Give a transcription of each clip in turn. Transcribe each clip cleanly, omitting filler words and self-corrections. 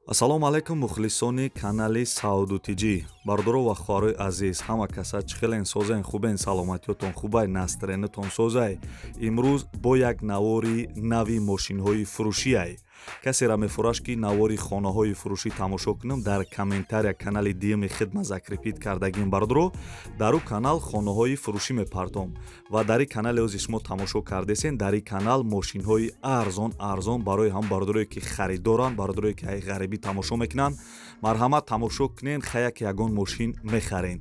Ассалому алайкум, мухлисони канали Сауду Тиҷӣ, бародаро ва хоҳарои азиз. Ҳама каса чӣ хелен? Созен, хубен? Саломатиётон хубай? Настроение тон созай? Имрӯз бо як навори нави мошинҳои фурӯшиай. Касера мефураш, ки навори хонаҳои фурӯшӣ тамошо кунам, дар комментария канали дуюми хидма закрепить кардагим, бародаро. Дар ӯ канал хонаҳои фурӯшӣ мепартом ва дар ин канале ози шумо тамошо кардесен, дар ин канал мошинҳои арзон арзон барои ҳам бародарое, ки харидоранд, бародарое, ки ай ғарибӣ тамошо мекунанд. Марҳамат, тамошо кунен, хаяк ягон мошин мехарен.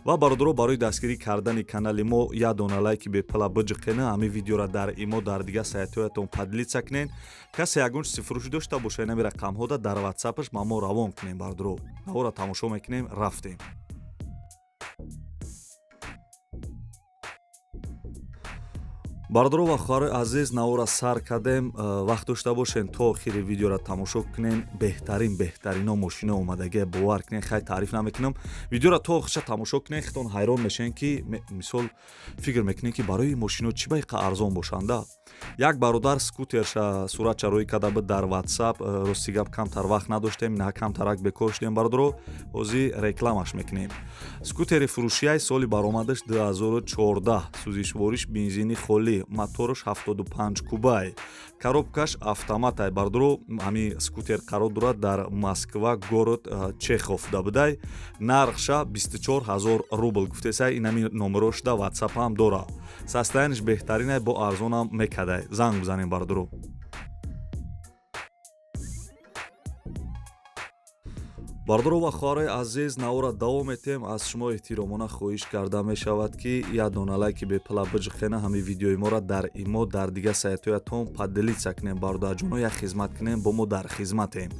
Ва бародаро, барои дастгирӣ кардани канали мо як дона лайки бепала биҷиқена, ҳамин видеора дар имо, дар дигар сайтҳоятон поделиться кунен. Касе ягон чизи фурӯшӣ дошта боша, инами рақамҳода дар ватсапаш ба мо равон кунем. Бародаро, навора тамошо мекунем, рафтем. Бародаро ва хоҳарои азиз, навора сар кардем. Вақт дошта бошен, то охири видеора тамошо кунен. Беҳтарин, беҳтарино мошино омадагия, бовар кунен. Хай, таъриф намекунам, видеора то охирша тамошо кунен, хитон ҳайрон мешен, ки мисол фикр мекунен, ки барои мошино чӣ ба иқа арзон бошанда. Як бародар скутерша суратша рӯй карда буд дар ватсап. Рости гап, камтар вақт надоштем, на камтарак бекор шудем, бародаро. Ҳозир рекламаш мекунем. Скутери фурӯшияй, соли баромадаш 2014, сӯзишвориш бензини холӣ, мотораш 75 кубай, коробкаш автоматай. Бародаро, ҳамин скутер қарор дорад дар Москва, город Чехов да будай. Нархша 24 ҳазор рубл гуфтесай. Инами номерошда ватсапам дора. Состояние ш беҳтаринай, бо арзонам мекадай. Занг бизанем, бародаро. Бародаро ва хоҳарои азиз, навора давом метиҳем. Аз шумо эҳтиромона хоҳиш карда мешавад, ки як дона лайки бепала биҷиқена, ҳамин видеои моро дар имо, дар дигар сайтҳоятон поделиться кунем. Бародарҷоно, як хизмат кунем, бо мо дар хизматем.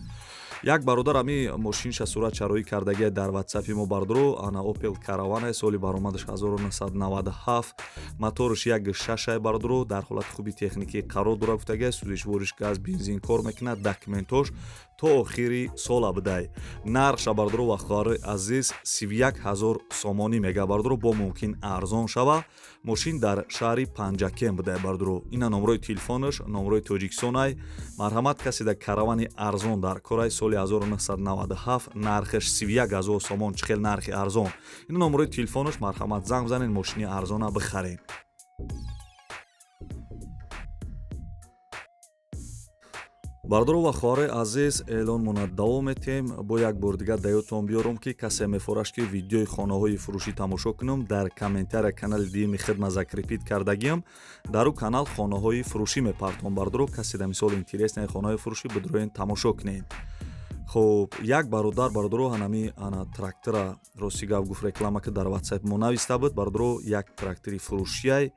Як бародар ҳами мошинша суратша рӯӣ кардагия дар ватсапи мо, бародаро. Ана Опел Каравана, соли баромадаш 1997, моторш 1,6, бародаро, дар ҳолати хуби техникӣ қарор дорад гуфтагия. Сӯзишвориш газ, бензин кор мекунад, документош то охири сола будай. Нархша, бародаро ва хоҳарои азиз, 31 ҳазор сомонӣ мега, бародаро, бо мумкин арзон шава. Мошин дар шаҳри Панҷакен будай, бародаро. Ина номрои телефонаш, номрои Тоҷикистонай. Марҳамат, касе дар каравани арзон дар корай, соли 1997, нархаш 31 ҳазор сомон, чӣ хел нархи арзон! Ина номрои телефонаш, марҳамат, занг бизанед, мошини арзона бихаред. Бародаро ва хоҳарои азиз, эълонмона давом метиҳем. Бо як бор дигар да ёдтон биёрам, ки касе мефораш, ки видеои хонаҳои фурӯшӣ тамошо кунам, дар комментария канали дуюми хидма закрепить кардагиам. Дар ӯ канал хонаҳои фурӯшӣ мепартом, бародаро. Касе да мисол интересный хонаҳои фурӯшӣ, бидроен, тамошо кунед. Хуб, як бародар, бародаро, ҳанами ана трактора, рости гап, гуфт реклама, ки дар ватсапи мо нависта буд, бародаро. Як трактори фурӯшияй.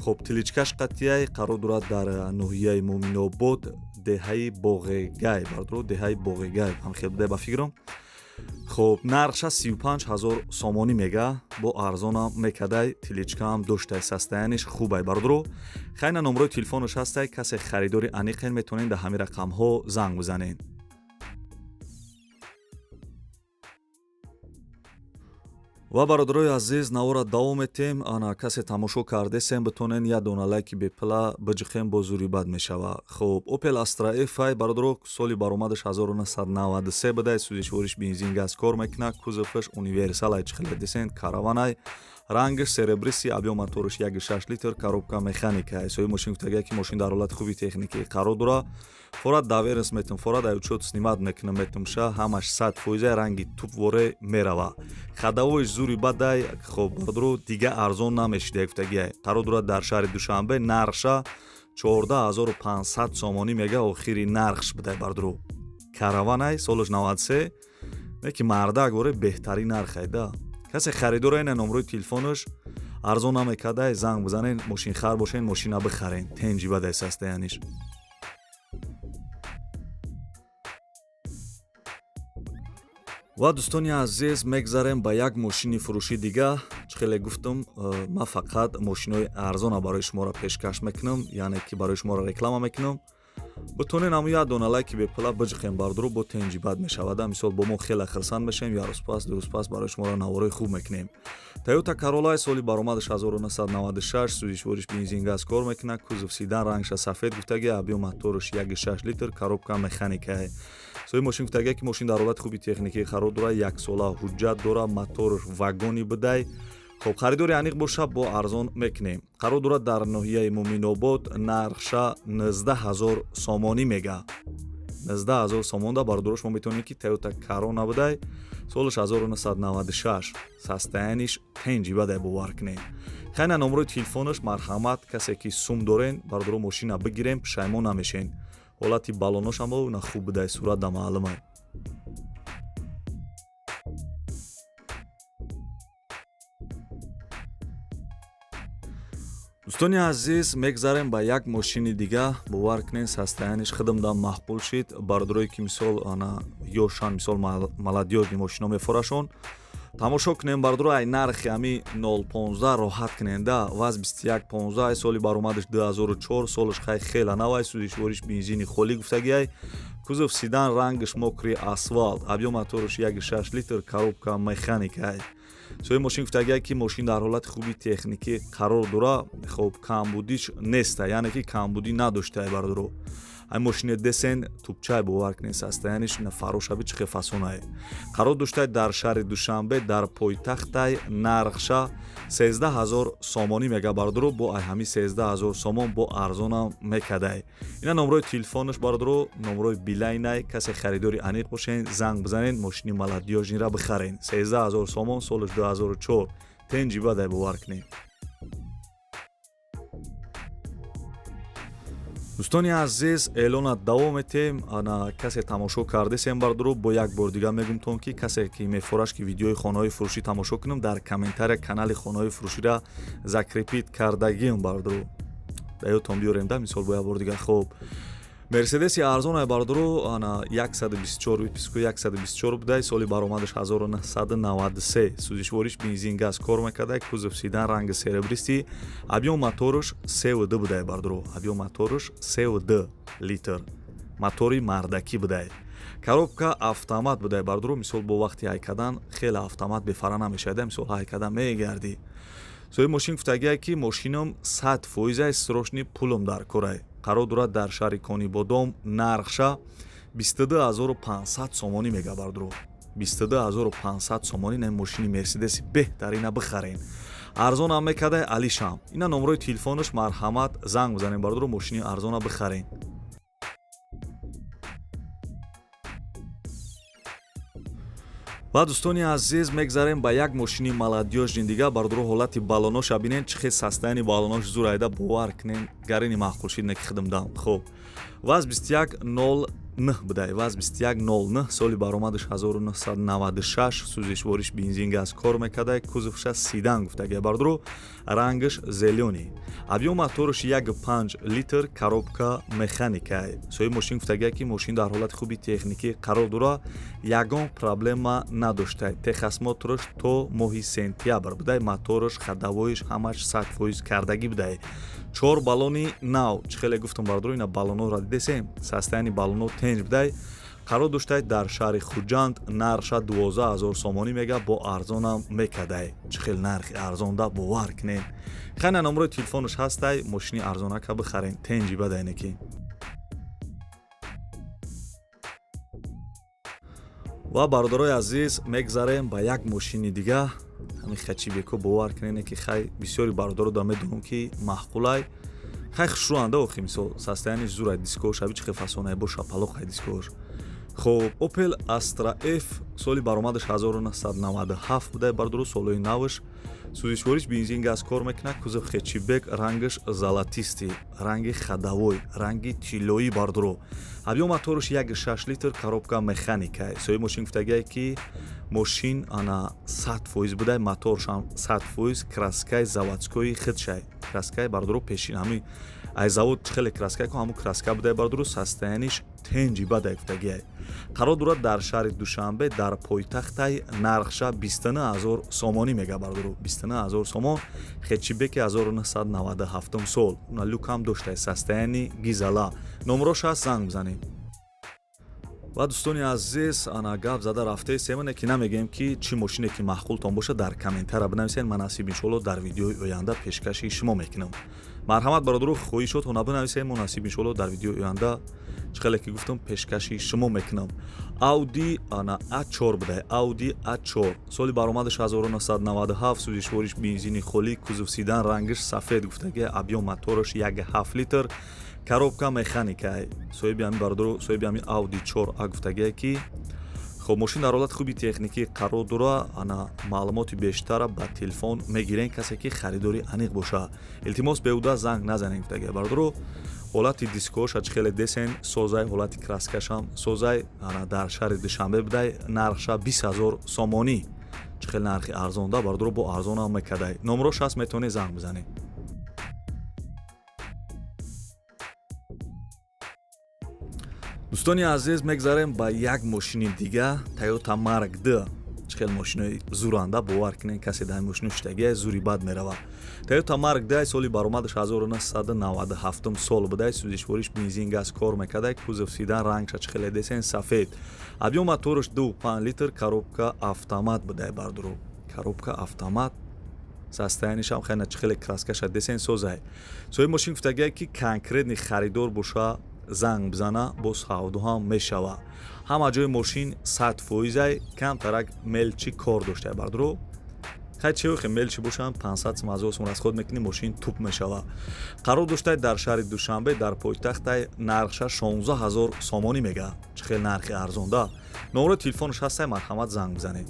Хуб, тележка ш қатияй, қарор дорад дар ноҳияи Муъминобод, деҳаи Боғегай, бародаро, деҳаи Боғегай ҳам хел будай ба фикрам. Хуб, нархша 35 ҳазор сомонӣ мега, бо арзонам мекадай, тележка ам доштай, состояние ш хубай, бародаро. Хайна номрои телефонаш ҳастай. Касе харидори аниқен, метавонед дар ҳамин рақамҳо занг бизанед. Ва бародарои азиз, навора давом метиҳем. Ана касе тамошо кардесем, битонен як дона лайки бепила биҷиқем, бо зури бад мешава. Хуб, Опел Астра Ф, бародаро, соли баромадаш 1993 будай, сӯзишвориш бензин, газ кор мекунад, кузоваш универсалай, чӣ хеле десен, караванай, рангаш серебристый, объём мотораш 1,6 литр, коробка механика. Соҳиби мошин гуфтагия, ки мошин дар ҳолати хуби техникӣ қарор дорад. Фора доверенность метум, фора дар учёт снимать мекунам, метумша, ҳамаш 100%, ранги тупворе мерава, ходовой ш зури бадай. Хоб, бародаро, дига арзон намешида гуфтагия. Қарор дорад дар шаҳри Душанбе, нархша 14 500 сомонӣ мега, охири нархш будай, бародаро. Караванай, солаш 93, не ки мардак воре, беҳтарин нархай да. Касе харидора, ина номрои телефонаш, арзон намекардай, занг бизанен, мошинхар бошен, мошина бихарен, тенҷи бадай состояние ш. Ва дӯстони азиз, мегзарем ба як мошини фурӯшӣ дига. Чӣ хеле гуфтам, ман фақат мошинои арзона барои шуморо пешкаш мекунам, яъне ки барои шуморо реклама мекунам. Битонен ҳамун як дона лайки бепила биҷиқем, бардору, бо тенҷи бад мешавада. Мисол, бо мо хеле хирсанд мешавем, як рӯз пас, 2 рӯз пас барои шуморо наворои хуб мекунем. Тойота Короллаи, соли баромадаш 1996, сӯзишвориш бензин, газ кор мекунад, кузов седан, рангша сафед гуфтаги, объём мотораш 1,6 литр, коробка механикае. Соҳиби мошин гуфтагия, ки мошин дар ҳолати хуби техникӣ қарор дорад, яксола ҳуҷҷат дорад, моторш вагони будай. Хоб, харидори аниқ боша, бо арзон мекунем. Қарор дорад дар ноҳияи Муминобод, нархша 19 000 сомонӣ мега. 19 000 сомонда, бародаро, шумо метавонед, ки Toyota Corona будай, солаш 1996, состояние ш тенҷи бадай, бовар кунед. Хайна номерои телефонаш, марҳамат, касе ки сум дорен, бародаро, мошина бигирем, пушаймон намешен. Ҳолати балоношам на хуб будай, сурат да маълумай. Дӯстони азиз, мегзарем ба як мошини дига. Бовар кунед, состояние ш худамда маъқул шид. Бародарое ки, мисол, ана ёшан, мисол, молодёжный мошино мефорашон, тамошо кунем, бародаро. Ай нархи ами 015 роҳат куненда. ВАЗ 2115, соли баромадаш 2004, солаш хай хела навай, сӯзишвориш бензини холӣ гуфтагиай, кузов седан, рангаш мокрый асфалт, объём мотораш 1,6 литр, коробка механикай. Соҳиби мошин гуфтагия, ки мошин дар ҳолати хуби техникӣ қарор дора. Хоб, камбудиш неста, яъне ки камбудӣ надоштае, бародаро. Ҳами мошине десен тупчай, бовар кунед, состояние ш фарошаби чихе фасонае. Қарор доштай дар шаҳри Душанбе, дар пойтахтай, нархша 13 000 сомонӣ мега, бародаро. Бо ай ҳами 13 000 сомон бо арзонам мекадай. Ина номерои телефонаш, бародаро, номерои Билайнай. Касе харидори аниқ бошен, занг бизанед, мошини молодёжный ра бихарен. 13 000 сомон, солаш 2004, тенҷи бадай, бовар кунед. Дӯстони азиз, эълона давом метем. Ана касе тамошо кардесем, бародаро, бо як бор дига мегумтон, ки касе ки мефораш, ки видеои хонаҳои фурӯшӣ тамошо кунам, дар комментария канали хонаҳои фурӯшира закрепить кардагиам, бародаро, даётон биёрем да, мисол, бо як бор дига. Хоб, Мерседеси арзон, бародаро, ана 124, выпуск у 124 будай, соли баромадаш 1993, сӯзишвориш бензин, газ кор мекардай, кузов седан, ранги серебристый, объём мотораш 3,2 будай, бародаро, объём мотораш 3,2 литр, мотори мардакӣ будай, коробка автомат будай, бародаро. Мисол, бо вақти ҳай кардан хеле автомат бефара намешавад, мисол, ҳай кардан мегардӣ. Соҳиби мошин гуфтагия, ки мошинам 100 фоизай, срочный пулам дар корай. Қарор дорад дар шаҳри Конибодом, нархша 22 500 сомонӣ мега, бародаро. 22 500 сомонӣ на мошини Мерседеси беҳтарина бихарен, арзонам мекардай алишам. Ина номерои телефонаш, марҳамат, занг бизанем, бародаро, мошини арзона бихарен. Ва, дӯстони азиз, мегзарем ба як мошини молодёжный дига, бародаро. Ҳолати балоноша бинен, чӣ хел состояние балонош зур айда, бовар кунен, гарини маъқул шид, не ки хидм дам. Хоб, ВАЗ 2109 будай, ВАЗ 2109, соли баромадаш 1996, сӯзишвориш бензин, газ кор мекардай, кузовша седан гуфтагия, бародаро, рангаш зелёный, объём мотораш 1,5 литр, коробка механикай. Соҳиби мошин гуфтагия, ки мошин дар ҳолати хуби техникӣ қарор дора, ягон проблема надоштай, техосмотр аш то моҳи сентябр будай, мотораш, ходовой ш ҳамаш 100% кардагӣ будай, чор баллони нав. Чӣ хеле гуфтам, бародаро, ина баллонҳоро дидесем, состояние баллонҳо тенҷ будай. Қарор доштай дар шаҳри Хуҷанд, нархша 12 000 сомонӣ мега, бо арзонам мекардай. Чӣ хел нархи арзонда, бовар кунед. Хайна номерои телефонаш ҳастай, мошини арзонака бихарен, тенҷи бадайне ки. Ва, бародарои азиз, мегзарем ба як мошини дига. Ҳамин хэтчбек о, бовар кунене, ки хай бисёри бародаро да медонам, ки маъқулай, хай хушрӯанда охи. Мисол, состояние ш зурай, дискош аби чӣ хел фасонай, бо шапалоқай дискош. Хоб, Opel Astra F, соли баромадаш 1997 будай, бародаро, солҳои навш, сӯзишвориш бензин, газ кор мекунад, кузов хэтчбек, рангаш золотистый, ранги ходовой, ранги тиллоӣ, бародаро, объём мотораш 1,6 литр, коробка механика. Соҳиби мошин гуфтагие, ки мошин ана 100% будай, моторшам 100%, краска и заводской и худшай, краска и, бародаро, пешин ҳами ай завод хеле краска ку, ҳамун краска будай, бародаро, состояние ш тенҷи бадай гуфтагиай. Қарор дорад дар шаҳри Душанбе, дар пойтахтай, нархша 29 000 сомонӣ мега, бародаро, 29 000 сомон, хэтчбек и 1997 сол, уна люк ам доштай, состояние гизала. Номерош ҳаст, занг бизанед. Ва, дӯстони азиз, ана гап зада рафтаи семане, ки намегӯем, ки чӣ мошине ки маъқултон бошад, дар комментария бинависед, ман насиб, иншоалло, дар видеои оянда пешкаши шумо мекунам. Марҳамат, бародаро, хоҳишотона бинависед, мо насиб иншоалло дар видеои оянда, чӣ хеле ки гуфтам, пешкаши шумо мекунам. Audi ана A4 будай, Audi A4, соли баромадаш 1997, сӯзишвориш бензини холӣ, кузов седан, рангаш сафед гуфтаги, объём мотораш 1,7 литр, коробка механика. Соҳиби ҳамин, бародаро, соҳиби ҳамин Audi 4A гуфтагие, ки хоб, мошин дар ҳолати хуби техникӣ қарор дора. Ана маълумоти бештара ба телефон мегирен, касе ки харидори аниқ боша. Илтимос, беҳуда занг назанем гуфтагия. Бародаро, ҳолати дискоша чӣ хеле десен, созай, ҳолати краскашам созай. Ана дар шаҳри Душанбе будай, нархша 20 000 сомонӣ. Чӣ хеле нархи арзонда, бародаро, бо арзонам мекардай. Номрош ҳаст, метавонед занг бизанед. Дӯстони азиз, мегзарем ба як мошини дига, Toyota Mark 2. Чӣ хел мошинои зуранда, бовар кунед, касе дар мошино шиштагия, зури бад меравад. Toyota Mark 2, соли баромадаш 1997 сол будай, сӯзишвориш бензин, газ кор мекардай, кузов седан, рангша чӣ хеле десен, сафед, объём мотораш 2,5 литр, коробка автомат будай, бардуро, коробка автомат. Состояниешам хеле, чӣ хеле краскаша десен, созай. Соҳиби мошин гуфтагия, ки конкретный харидор боша, занг бизана, бо савдо ҳам мешава. Ҳама ҷои мошин 100 фоизай, камтарак мелочи кор доштае, бардуро. Хай, че хе мелочи бошанд, 500 сум, 1000 сум расход мекунӣ, мошин туп мешава. Қарор доштай дар шаҳри Душанбе, дар пойтахтай, нархша 16 000 сомонӣ мега. Чӣ хел нархи арзонда! Номрои телефонаш ҳастай, марҳамат, занг бизанед.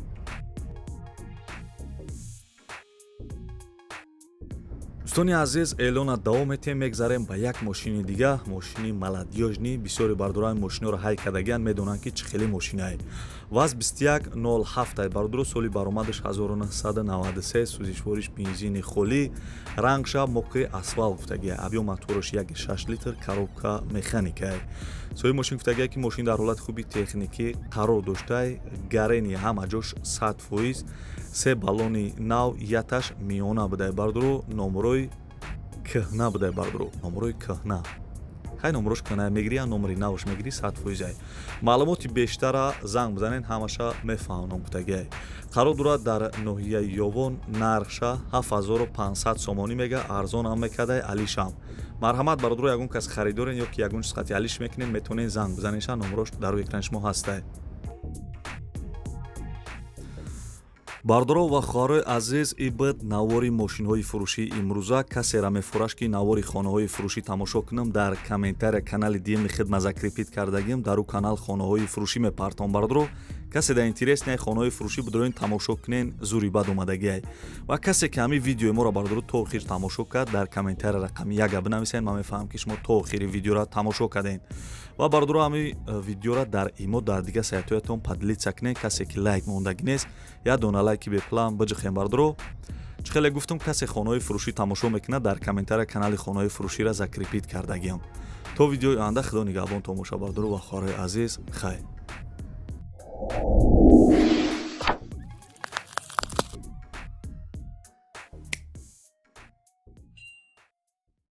Дӯстони азиз, эълона давом метиҳем, мегзарем ба як мошини дига, мошини молодёжный. Бисёри бардорои мошиноро ҳай кардагиан, медонанд, ки чӣ хеле мошинае. ВАЗ 2107, бародаро, соли баромадаш 1993, сӯзишвориш бензини холӣ, рангша мокрый асфалт гуфтагия, объём мотораш 1,6 литр, коробка механикае. Соҳиби мошин гуфтагия, ки мошин дар ҳолати хуби техникӣ қарор доштай, гарени ҳама ҷош 100%, се баллони нав, яташ миёна будай, бардоро, номрои кӯҳна будай, бардоро, номрои кӯҳна. Хай, номрош кӯҳна мегирӣ, я номри навш мегирӣ, 100%-ай. Маълумоти бештара занг бизанед, ҳамаша мефаҳмонам гуфтагиай. Қарор дорад дар ноҳияи Ёвон, нархша 7500 сомонӣ мега, арзонам мекардай алишам. Марҳамат, бародаро, ягон кас харидорен ё ки ягон чиз қати алиш мекунед, метавонед занг бизанеша, номрош дар рӯи экрани шумо ҳастай. Бародаро ва хоҳарои азиз, ибд навори мошинҳои фурӯшии имрӯза. Касера мефураш, ки навори хонаҳои фурӯшӣ тамошо кунам, дар комментария канали диюми хидма закрепить кардагим, дар ӯ канал хонаҳои фурӯшӣ мепартом. Бародаро, касе дар интересный хонаҳои фурӯшӣ, бидроин, тамошо кунен, зури бад омадагиай. Ва касе ки ҳамин видеои моро, бародаро, то охир тамошо кард, дар комментария рақами яга бинависед, ман мефаҳмам, ки шумо то охири видеора тамошо кардем. Ва, бародаро, ҳамин видеора дар имо, дар дигар сайтҳоятон поделиться кунед. Касе ки лайк мондагӣ нест, як дона лайки беплан биҷихем. Бародаро, чӣ хеле гуфтам, касе хонаҳои фурӯшӣ тамошо мекунад, дар комментария канали хонаҳои фурӯширо закрепить кардагиам. То видеои оянда, худо нигаҳбон, тамоша, бародаро ва хоҳарои азиз, хайр.